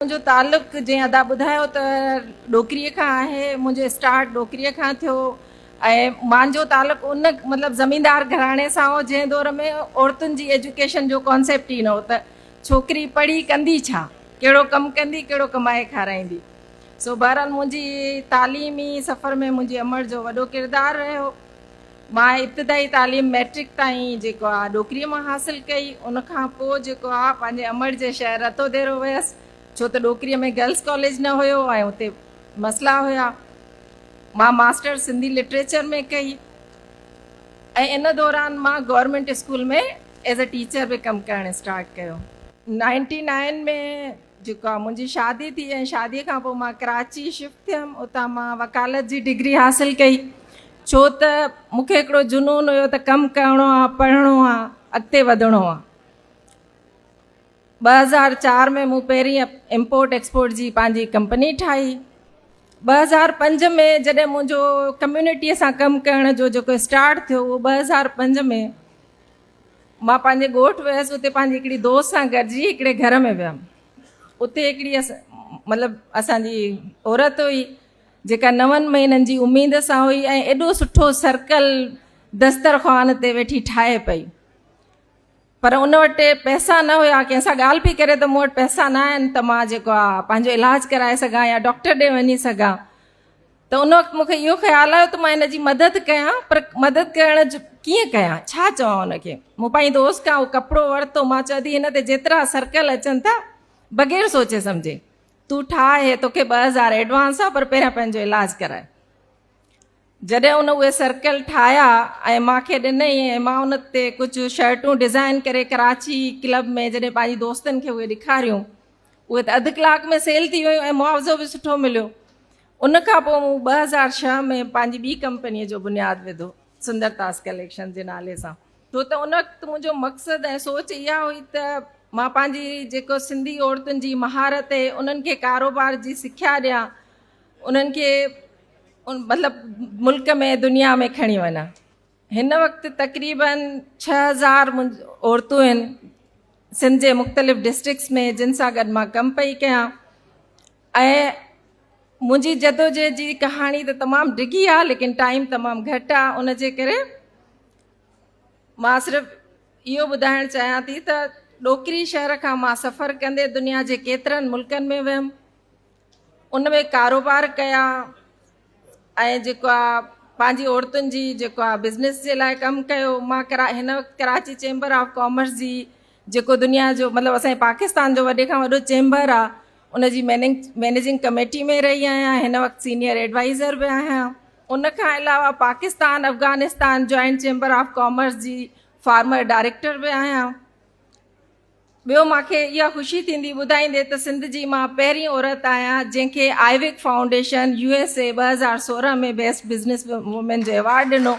منهنجو تعلق جيئن ادا ٻڌايو ته ڏوڪريء کان آهي. منهنجو اسٽارٽ ڏوڪريء کان ٿيو ۽ مانجو تعلق ان مطلب زميندار گهراڻي سان هو جنهن دور ۾ عورتن جي ايجوڪيشن جو ڪانسيپٽ ئي نه هو ته ڇوڪري پڙهي ڪندي ڇا، ڪهڙو ڪم ڪندي، ڪهڙو ڪمائي کارائيندي. سو بهرحال منهنجي تعليمي سفر ۾ منهنجي امڙ جو وڏو ڪردار رهيو. مان ابتدائي تعليم مئٽرڪ تائين جيڪو آ ڏوڪريء مان حاصل ڪئي. ان کان پوء جيڪو آ پنهنجي امڙ جي شهر رتوديرو ويس، ڇو ته ڏوڪريء ۾ گرلس ڪاليج نه هيو ۽ اتي مسئلا هيا. مان ماسٽر سنڌي لٽريچر ۾ ڪئي ۽ ان دوران مان government school ۾ as a teacher به ڪم ڪرڻ اسٽارٽ ڪيو. نائنٽي نائن ۾ جيڪو آ منهنجي شادي ٿي ۽ شادي کان پوء مان ڪراچي شفٽ ٿيم اتان مان وڪالت جي ڊگري حاصل ڪئي ڇو ته مون کي هڪڙو جنون هيو ته ڪم ڪرڻو آ پڙهڻو آ اڳتي وڌڻو آ 2004 ۾ مون پهرين امپورٽ ايڪسپورٽ جي پنهنجي ڪمپني ٺاهي 2005 ۾ جڏهن منهنجو ڪميونٽي سان ڪم ڪرڻ جو جيڪو اسٽارٽ ٿيو اهو 2005 ۾ مان پنهنجي ڳوٺ ويس اتي پنهنجي هڪڙي دوست سان گڏجي هڪڙي گهر ۾ ويم اتي هڪڙي مطلب اسانجي عورت هئي جيڪا نون مهينن جي اميد سان هئي ۽ ايڏو سٺو سرڪل دسترخوان تي ويٺي ٺاهي پئي پر ان وٽ پئسا نه هيا ڪنهن سان ڳالهه پئي ڪري ته مون وٽ پئسا نه آهن ته مان جيڪو آهي پنهنجو علاج ڪرائي سگهان يا ڊاڪٽر ڏي وڃي سگهان ته ان وقت مون کي اهو خيال آيو ته مان هن جي مدد ڪيان پر مدد ڪرڻ جو ڪيئن ڪيان ڇا چوان ان کي مون پنهنجي دوست کان اهو ڪپڙو ورتو مان چيو ادي هن تي جيترا سرڪل اچن ٿا بغير سوچي سمجهي تون ٺاهه هي توکي 2000 ايڊوانس آ پر پهريان پنهنجو علاج ڪرائي جڏهن ان اهي سرڪل ٺاهيا ۽ مان کي ڏنئي ۽ مان ان تي ڪجهه شرٽون ڊزائن ڪري ڪراچي ڪلب ۾ جڏهن پنهنجي دوستن کي اهي ڏيکاريون اهي ته اڌ ڪلاڪ ۾ سيل ٿي ويون ۽ معاوضو به سٺو مليو. ان کان پوء مون 2006 ۾ پنهنجي ٻي ڪمپنيء جو بنياد وڌو سندر تاس ڪليڪشن جي نالي سان. ڇو ته ان وقت منهنجو مقصد ۽ سوچ اها هئي ته مان پنهنجي جيڪو سنڌي عورتن جي مهارت اهي انهن کي ڪاروبار جي سکيا ڏيان انهن کي مطلب ملڪ ۾ دنيا ۾ کڻي وڃان. هن وقت تقريبن 6000 عورتون آهن سنڌ جي مختلف ڊسٽرڪٽس ۾ جن سان گڏ مان ڪم پئي ڪيان ۽ منهنجي جدوجهد جي ڪهاڻي ته تمام ڊگهي آهي ليڪن ٽائيم تمام گهٽ آهي ان جي ڪري مان صرف اهو ٻڌائڻ چاهيان ٿي ته ڏوڪري شهر کان مان سفر ڪندي دنيا جي ڪيترن ملڪن ۾ ويم ان ۾ ڪاروبار ڪيا ۽ جيڪو آ پنهنجي عورتن جي جيڪو آ بزنس جي لاء ڪم ڪيو مان ڪرا هن وقت ڪراچي چيمبر آف ڪامرس جي جيڪو دنيا جو مطلب اسان جي پاڪستان جو وڏي کان وڏو چيمبر آ ان جي مينيجنگ ڪميٽي ۾ رهي آهيان هن وقت سينيئر ايڊوائزر به آهيان ان کان علاوه Pakistan Afghanistan joint chamber of commerce جي فارمر ڊائريڪٽر به آهيان ٻيو مان کي اها خوشي ٿيندي ٻڌائيندي ته سنڌ جي مان پهرين عورت آهيان جنهن کي آئيوڪ فائونڊيشن يو ايس اي 2016 ۾ بيسٽ بزنس وومين جو ايوارڊ ڏنو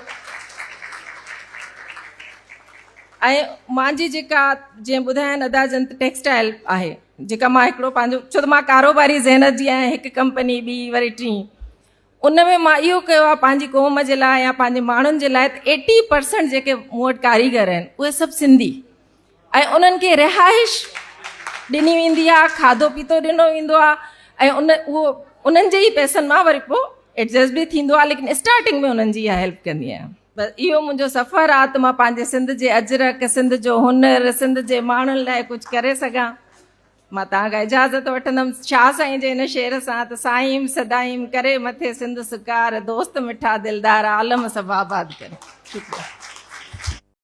۽ مانجي جيڪا جيئن ٻڌايان ادا جن ته ٽيڪسٽائل آهي جيڪا مان هڪڙو پنهنجو ڇو ته مان ڪاروباري ذهنت جي آهيان هڪ ڪمپني ٻي وري ٽين ان ۾ مان اهو ڪيو آهي پنهنجي قوم جي لاء يا پنهنجي ماڻهن جي لاء ته ايٽي پرسنٽ جيڪي مون وٽ ڪاريگر آهن اهي سڀ سنڌي ۽ انهن کي رهائش ڏني ويندي آهي کاڌو پيتو ڏنو ويندو آهي ۽ ان اهو انهن جي ئي پئسن مان وري پوء ايڊجسٽ به ٿيندو آهي ليڪن اسٽارٽنگ ۾ انهن جي اها هيلپ ڪندي آهيان بس اهو منهنجو سفر آهي ته مان پنهنجي سنڌ جي اجرڪ سنڌ جو هنر سنڌ جي ماڻهن لاء ڪجهه ڪري سگهان مان توهان کان اجازت وٺندم شاهه سائين جي هن شعر سان ته سائيم سدائيم ڪري مٿي سنڌ سڪار دوست مٺا دلدار عالم سڀ آباد ڪري. شڪريه.